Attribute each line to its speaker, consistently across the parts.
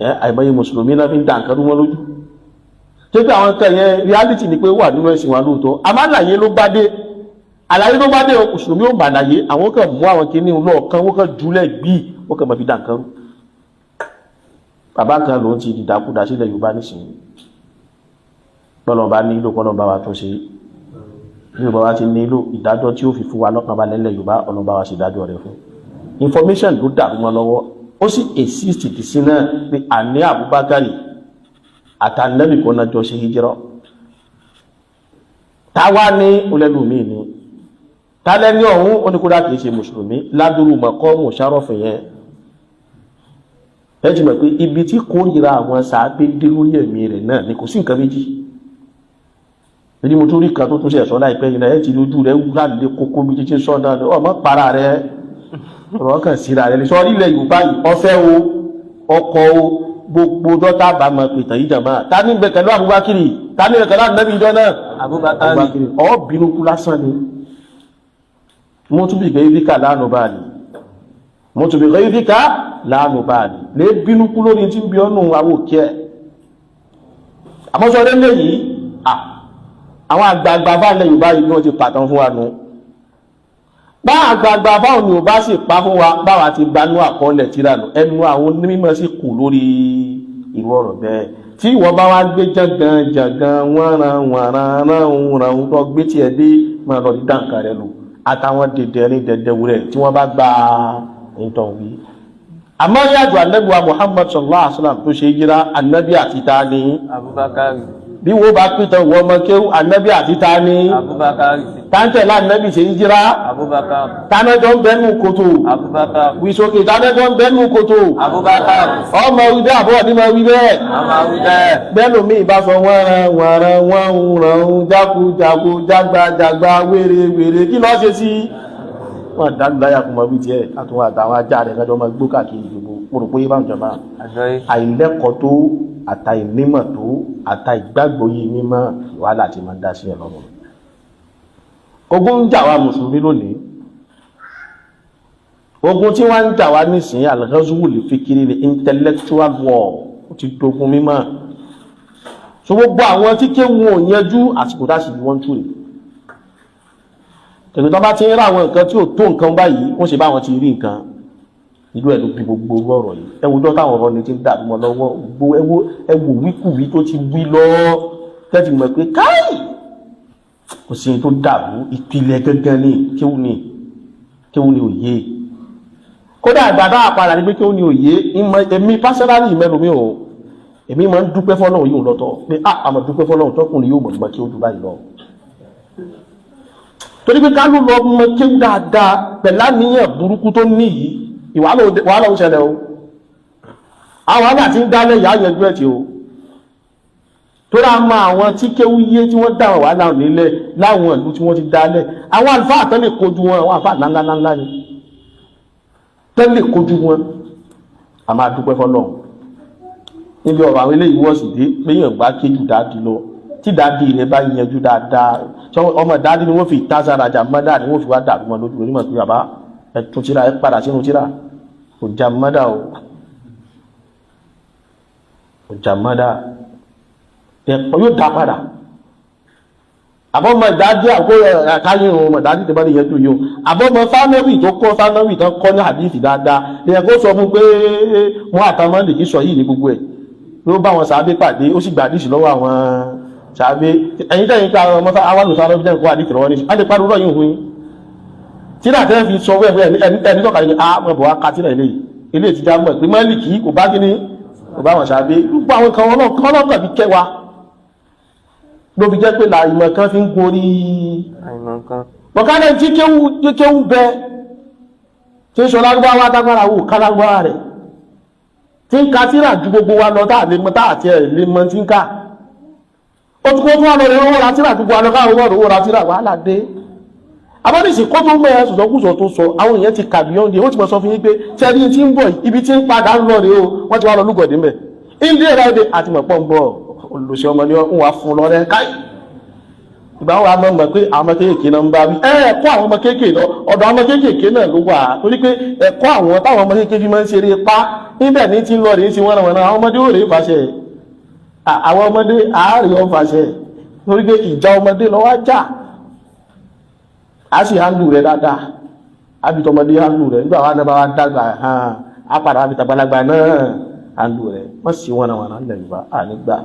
Speaker 1: Ẹ àìmọye mùsùlùmí náà fi ń da nǹkan rú wọn lójú tó pé àwọn nǹkan yẹn, reality ni pé ó wà nínú ẹ̀sìn wa lóòótọ́, àmọ́ àlàyé ló bá dé, àlàyé ló bá dé o. Mùsùlùmí ò mà àlàyé, àwọn kan mú àwọn kìíní lọ́ọ̀kan, wọ́n kàn júlẹ̀ gbíì, wọ́n kàn máa fi da nǹkan rú. Bàbá kan lòun ti dìdàkudà sílẹ̀ Yorùbá nísìnyí. Pọ́lọ̀ bá nílò, pọ́lọ̀ bá wa tún ṣe. Bí Yorùbá wa ti nílò ìdájọ́ tí ó fi fún wa lọ́kàn balẹ̀ nílẹ̀ Yorùbá, ọ̀nà bá wa ṣe ìdájọ́ rẹ̀ fún. Information ló dàrú wọn lọ́wọ́, ó sì exist dì sí náà pé àní Abubakar àtànẹ́bì kan náà jọ ṣe hijira. Táwa ní olẹ́lùmí ni tálẹ́ ní ọ̀hún, ó ní kódà kìí ṣe mùsùlùmí ládùrú mọ̀kọ́mù sárọ̀fù yẹn. Ẹ ti mọ̀ pé ibi tí kórìíra àwọn sàábé dé lórí ẹ̀mí rẹ̀ náà ni kò sí nǹkan méjì. Èyí mo tún rí kan tó tún ṣe ẹ̀sọ́ láìpẹ́ yìí náà, ẹ ti lójú rẹ̀ wúrà lé kókó bí títí sọ náà, ọmọ para rẹ̀, ọ̀rọ̀ kan síra rẹ̀ sọ. Ilẹ̀ Yorùbá yìí, ọfẹ́ o, ọkọ̀ o, gbogbo dọ́tà bá mọ̀ pìtàn yìí jàmbá, ta ní bẹ pẹ̀lú Abubakar? Ta ní bẹ pẹ̀lú Ànábì ìjọ náà?
Speaker 2: Abubakar.
Speaker 1: Ọ bínú kú lásán ni. Mo tún bí ghayrika lánàá báyìí, mo tún bí ghayrika lánàá báyìí, lè bínú kú lórí tí ń bí ọ́nù àwọn òkè ẹ̀. Àmọ́sọ lélẹ̀ yìí, àwọn àgbààgbà bá ilẹ̀ Yorùbá yìí ni wọ́n ti pàtàn fún wa nù. Bá àgbààgbà báwọn ni ò bá sì pa fún wa, báwa ti gbanú àkọọ́lẹ̀ tíra nù, ẹnu àwọn onímọ̀ sì kù lórí irú ọ̀rọ̀ bẹ́ẹ̀. Tí ìwọ bá wá gbé jàngàn jàngàn, wọ́n ran wọ́n ran ran ran tó gbé tiẹ̀ dé, máa lọ rí dáǹkà rẹ lò àtàwọn dèdèrè dẹ̀dẹ̀wúrẹ̀ tí wọ́n bá gba nǹkan wí. Àmọ́ yàtọ̀ Ànábì wa Muhammad sallallahu alaihi wasallam tó ṣe yíra, Ànábì àti ta ni?
Speaker 2: Abubakar.
Speaker 1: Bí wo bá pìtàn wọ́n mọ kéwú, Ànábì àti ta ni?
Speaker 2: Abubakar.
Speaker 1: Táńtẹ̀ láànábì ṣe yíra?
Speaker 2: Abubakar.
Speaker 1: Tánẹ́jọ́ ń bẹ́nu kòtò?
Speaker 2: Abubakar.
Speaker 1: Wí sókè, tánẹ́jọ́ ń bẹ́nu kòtò?
Speaker 2: Abubakar.
Speaker 1: Ọmọ wí bẹ́ẹ̀, àbọ̀ ní ma wí bẹ́ẹ̀.
Speaker 2: Ọmọ wí bẹ́ẹ̀.
Speaker 1: Bẹ́ẹ̀ lómi ìbá sọ wọ́n ran wọ́n ran wọ́n ń ran jákujàku jágbajàgba wéré wéré, kí lọ́ọ́ ṣe sí wọ́n dánú láyà kó mọ wí tiẹ̀, àtúnwò àtàwọn ajá rẹ̀ kájọ máa gbó káàkiri gbogbo. Mo rò pé bá ń jọba.
Speaker 2: Àjọyé.
Speaker 1: Àìlẹ́kọ̀ọ́ tó, àtàìnímọ̀ tó, àtàìgbàgbọ́ yìí mímọ́, wàhálà ti máa ń dá sí ẹ̀ lọ́rùn. Ogun ń jà wá mùsùlùmí lónìí. Ogun tí wọ́n ń jà wá nísìnyí, al-ghazwu al-fikri ní intellectual war, ó ti dogun mímọ́. So gbogbo àwọn tí kéwọn ò yanjú, àsìkò tá sì bí wọ́n tú rè tẹ̀gbẹ́ tó bá ti ń rá àwọn nǹkan tí ò tó nǹkan báyìí, wọ́n ṣe bá wọn ti rí nǹkan. Ìlú ẹ̀ ló bí gbogbo ọ̀rọ̀ yìí. Ẹwùjọ́ táwọn ọ̀rọ̀ ni ti ń dàbí mọ́ lọ́wọ́ gbogbo. Ẹwọ ẹwù wíkùwí tó ti wí lọ, tẹ́tì mọ̀ pé káì kò sí tó dàrú. Ìpìlẹ̀ gangan ní kéwù ní, kéwù ní òye. Kódà ìgbà tá a padà ní pé kéwù ní òye. Èmi personally mẹ́nu mi ò, èmi máa ń dúpẹ́ fọ́lọ́run yóò lọ́tọ̀ pé a àmọ́ dúpẹ́ fọ́lọ́run tọkùnrin yóò mọ̀ kí ó jù báyìí lọ, torí pé ká ló lọ mọ kéwù dáadáa pẹ̀lú àníyàn burúkú tó ní yìí, wàhálà ó ṣẹlẹ̀ o. Àwọn àgbà tí ń dálẹ̀ yà á yanjú ẹ̀ tí o tó rà mọ àwọn tí kéwú yé tí wọ́n dá wàhálà nílẹ̀ láwọn ìlú tí wọ́n ti dálẹ̀. Àwọn àlùfáà tán lè kojú wọn, àwọn àlùfáà ńláńláńlá ni tán lè kojú wọn. A máa dúpẹ́ fọ́lọ́run níbi ọ̀rọ̀ àwọn eléyìí wọ́n sì dé péyàn gbá kéjù dáàdì lọ. Tí dáàdì rẹ bá yanjú dáadáa, ọmọ dáàdì ni wọ́n fi tásàrà jà mọ́dà ni wọ́n fi wá dàrú wọn lójú onímọ̀ pé bàbá ẹ tún tíra, ẹ padà sínú tíra. Kò já mọ́dà o, kò já mọ́dà, ẹ̀pọ̀ yóò dá padà. Àbọ̀mọ̀ ìdádí àkó àkáyé ohun ọmọ ìdádí tó bá lè yẹjú yìí o, àbọ̀mọ̀ fánáwì tó kọ́ fánáwì tó kọ́ ní àdíìsì dáadáa, ìyẹn kó sọ fún pé wọ́n àtàwọn lè kí sọ yìí ní gbogbo ẹ̀ ló bá wọn sàábé pàdé, ó sì gbà àdíìsì lọ́wọ́ àwọn sàábé. Ẹ̀yin tẹ́yìn pé àwọn ọmọ àwọn olùsọ jẹ́ nǹkan àdíìsì lọ́wọ́ ní á lè pariwo lọ́yìn òhun tíra tẹ́ fi sọ wẹ́ẹ̀ ẹni tọ́ka ní a mọ̀ bọ̀ wá ka tíra eléyìí eléyìí ti já mọ̀ pé Málíkì kò bá kíní, kò bá wọn sàábé. Gbogbo àwọn kan ọlọ́kàn fi kẹ́ wa ló fi jẹ́ pé là ìmọ̀ kan fi ń gorí
Speaker 2: Àìmọ̀ kan.
Speaker 1: Bọ̀kálẹ̀ tí kéwú bẹ tí ń sọ lárúbáwá tágbára wò ká lárúbáwá rẹ̀ tí ń ka tíra ju gbogbo wa lọ, táà lè mọ, táà tiẹ̀ lè mọ tí ń ká, ó tún kó tún wà lọ rẹ̀ owó ra tíra ju gbogbo wa lọ, káwọn owó ra tíra, wàhálà dé. Abọ́dìsí kó tó mẹ́ sọ̀sọ́kùsọ̀ tó sọ, àwọn èèyàn ti kàbíyàn dé, wọ́n ti mọ̀ sọ fún yín pé sẹ́ni tí ń bọ̀, ibi tí ń padà ń lọ rèé o. Wọ́n ti wá lọ lúgọ̀dé mẹ́ ilé ẹ̀rọ èdè àti mọ̀pọ̀ ń bọ̀. Olùsí ọmọ ni wọ́n wà fún lọ́rẹ́ káì. Ìgbà wọn wà mọ̀ pé àwọn ọmọ kéékèèké náà ń bá wí. Ẹ̀kọ́ àwọn ọmọ kéékèèké lọ ọ̀dọ̀ àwọn ọmọ kéékèèké náà ló wà, torí pé ẹ̀kọ́ àwọn táwọn ọmọ kéékèèké fi máa ń ṣeré pa níbẹ̀ ní ti ń lọ rèé sí wọ́n náà. Àwọn ọmọdé ò rèé fàṣẹ, àwọn ọmọdé àárẹ̀ ọ̀ fàṣẹ, torí pé ìjà ọmọdé lọ wá jà á sì handle rẹ̀ dáadáa. Àbí tọmọdé handle rẹ̀ nígbà wà náà bá wá dàgbà hàn á padà àbí tàgbàlagbà náà handle rẹ̀. Wọ́n sì wọ́n náà wọ́n náà lẹ́yìn ànígbà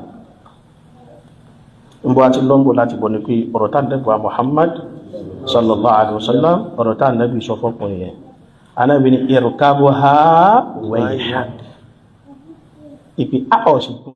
Speaker 1: ń bọ́ àti lọ́ngbò láti bọ̀ ní pé ọ̀rọ̀ tá nẹ́bù Muhammad sallallahu alaihi wasallam, ọ̀rọ̀ tá nẹ́bù sọ fọ́kùnrin yẹn, anábì ní irkabuha wayhak, ìpè á ọ̀sìn.